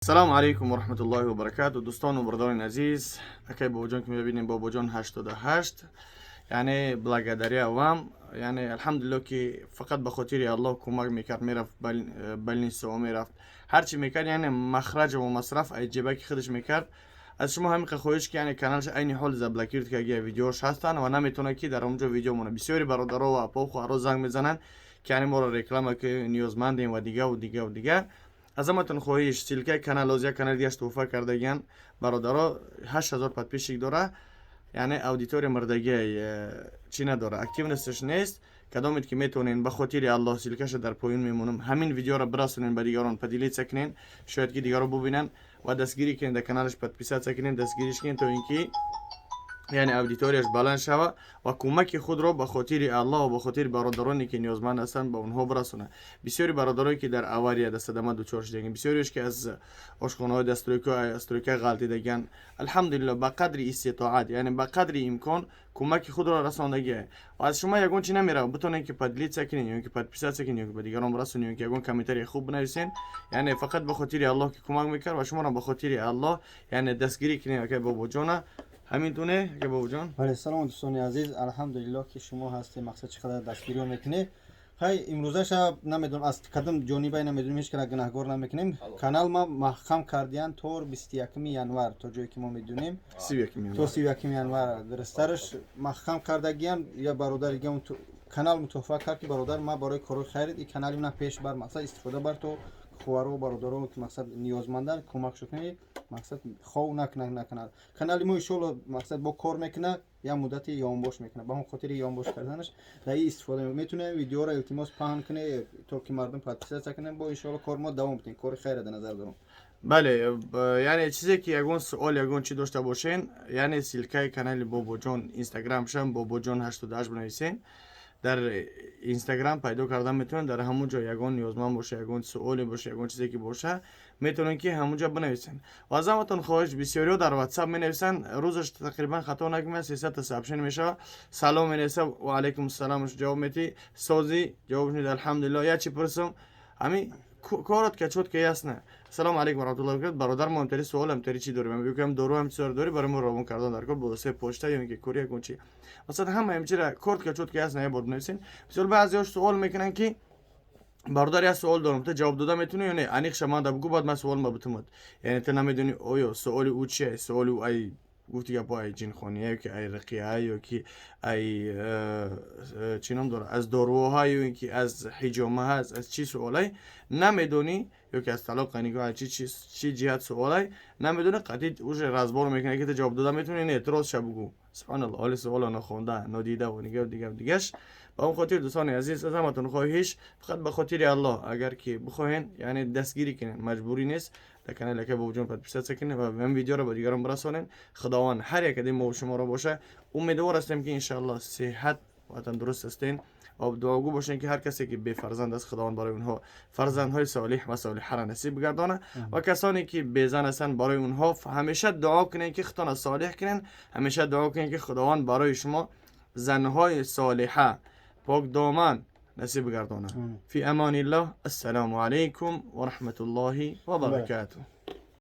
Салому алейкум ва раҳматуллоҳи ва баракату, дӯстону бародарони азиз. Акай Бобоҷон, ки мебинем, Бобоҷон 88, яъне благодаря вам, яъне алҳамдулилло, ки фақат ба хотири Аллоҳ кӯмак мекард, мерафт больницао, мерафт, ҳарчи мекард, яъне махраҷ ва масраф ай ҷебаки худаш мекард. Аз шумо ҳамин хоҳиш, ки яъне каналаш айни ҳол заблокировать карда, видеош ҳастанд ва наметавонад, ки дар онҷо видео монад. Бисёри бародаро ва апо, хоҳаро занг мезананд, ки яъне моро реклама, ки ниёзмандем ва дигаву дигаву дигар. Аз ҳаматон хоҳиш, ссылкаи канал оз як канали дигаш туҳфа кардагиян бародаро, 8000 подписчик дора, яъне аудитория мурдагиай, чӣ надора, активносташ нест. Кадомед ки метавонен, ба хотири Аллоҳ, ссылкаша дар поён мемонам, ҳамин видеоро бирасонен ба дигарон, поделиться кунен, шояд ки дигарро бубинанд ва дастгирӣ кунен, дар каналаш подписаться кунен, дастгириш кунен, то ин ки яъне аудиторияш баланд шава ва кӯмаки худро ба хотири Аллоҳ ва ба хотири бародароне, ки ниёзманд ҳастанд, ба онҳо бирасонад. Бисёри бародарое, ки дар авария, дар садама дучор шудаган, бисёриаш, ки аз ошхонаҳои дар стройка ғалтидаган, алҳамдулилло, ба қадри иститоат, яъне ба қадри имкон кӯмаки худро расондагия. Ва аз шумо ягон чи намерава, битонед, ки поделиться кунед ё ки подписаться кунед, ё ки ба дигарон расонед, ё ки ягон комментарии хуб бинависен. Яъне фақат ба хотири Аллоҳ, ки кӯмак мекард, ва шуморо ба хотири Аллоҳ, яъне дастгирӣ кунед, акай Бобоҷона. Ҳамин туне, ака Бобоҷон. Бале, салом, дӯстони азиз. Алҳамдулиллоҳ, ки шумо ҳастед, мақсад чӣ қадар дастгириҳо мекунед. Хай, имрӯзаша намедонам, аз кадом ҷонибай, намедонем, ҳеҷ кара гунаҳгор намекунем. Канал ма маҳкам кардиян то 21-уми январ, то ҷое ки мо медонем, то 31-уми январ дурусттараш маҳкам кардагиян. Я бародари дига канал мутоҳфа кард, ки бародар, ма барои корҳои хайр и канали мана пеш бар, мақсад истифода бар, то хоҳаро, бародаро, ки мақсад ниёзманданд, кӯмак шукунӣ, мақсад хов накунад. Канали мо иншоалло, мақсад бо кор мекунад, як муддати ёнбош мекунад. Ба ҳамон хотири ёнбош карданаш дар ин истифода метунем. Видеоро, илтимос, паҳн кунед, то ки мардум подписаться кунанд. Бо иншоалло кор мо давом бидем, кори хайра дар назар дорам. Бале, яъне чизе ки ягон суол, ягон чӣ дошта бошен, яъне ссылкаи канали Бобоҷон, инстаграмшам Бобоҷон 88 бинависен, дар Инстаграм пайдо кардан метавонед. Дар ҳамон ҷо ягон ниёзманд боша, ягон суоле боша, ягон чизе ки боша, метавонед, ки ҳамон ҷо бинависен. Ва аз ҳаматон хоҳиш, бисёриҳо дар Ватсап менависанд, рӯзаш тақрибан, хато накунам, 300-та сообщение мешавад. Салом менависа, ва алайкум ассалом ҷавоб метӣ, созӣ ҷавоб меди, алҳамдулилло. Я чи пурсум, ҳамин коротко, чётко, ясно. Ассалому алайкум warahmatullahi wabarakatuh, бародар, мо ҳамтари суол, ҳамтари чӣ дорем, ям дору, ҳам чизоро дорӣ, барои мо равон кардан дар кор бо се почта ё инки курьер, ягон чи. Масалан, ҳама ҳамчира коротко, чётко, ясно як бор бинависен. Бисёр баъзеҳо суол мекунанд, ки бародар, як суол дорам, ту ҷавоб дода метавонӣ ё не, аниқша ман да бугӯ, баъд ман суолма битумад. Яъне ту намедонӣ, оё суоли ӯ чие, суоли ӯ ай гуфти гапо, ай ҷинхония, ё ки ай рақия, ё ки ай чӣ ном дорад, аз доруҳо, ё ин ки аз ҳиҷома ҳаст, аз чӣ суолай намедонӣ, ё ки аз талоқа нигоҳ, аз чӣ ҷиҳат суолай намедонӣ. Қатъи уже разбор мекунад, ки ту ҷавоб дода метавонӣ, не, ту ростша бугӯ. Субҳаналло, ҳоли суоло нахонда, нодида ва дигар, дигар, дигаш. Ба он хотир, дӯстони азиз, аз ҳаматон хоҳиш, фақат ба хотири Аллоҳ, агар ки бихоҳен, яъне дастгирӣ кунен, маҷбурӣ нест, дар канали акай Бобоҷон подписаться кунед ва ин видеоро ба дигарон бирасонен. Худованд ҳар як мо шуморо боша. Умедвор ҳастем, ки иншааллоҳ сеҳат ва тандуруст ҳастен ва дуогӯ бошем, ки ҳар касе ки бефарзанд аст, Худованд барои онҳо фарзандҳои солиҳ ва солиҳаро насиб бигардонад ва касоне ки безан ҳастанд, барои онҳо ҳамеша дуо кунед, ки худтона солиҳ кунед, ҳамеша дуо кунед, ки Худованд барои шумо занҳои солиҳа, покдоман насиб бигардонад. Фи амониллоҳ, ассалому алайкум ва раҳматуллоҳи ва баракатуҳ.